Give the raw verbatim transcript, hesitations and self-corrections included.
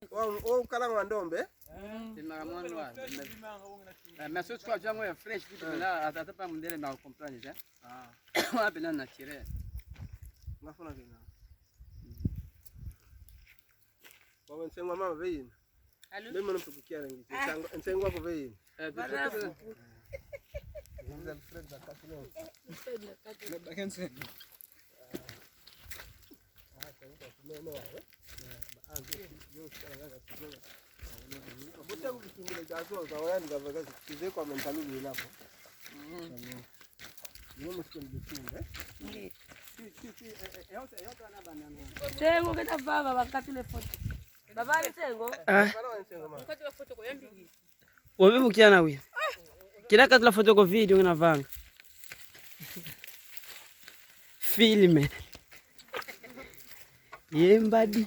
Wa, wa ukala wa ndombe? Tima mwana wa. Eh, mais surtout kwa jango ya fresh, tu pena, ata, ata pa mundele ma comprendre, hein. Ah. Wa pena naturel. Ngafuna kena. Wa nsengo mama veina. Allô? Mimi mpe kukia rangi. Ah. Nsengo, nsengo kwa veina. Eh, barafu. Ndio Alfred na Kathleen. Alfred na Kathleen. Nsengo kena vava, bakatule foto. Baba nsengo. Ah. Bakatule foto kwa yambi. Wabi bukiana wi. Kila katula foto ko video ngina vanga. Filme. Ye mbadi.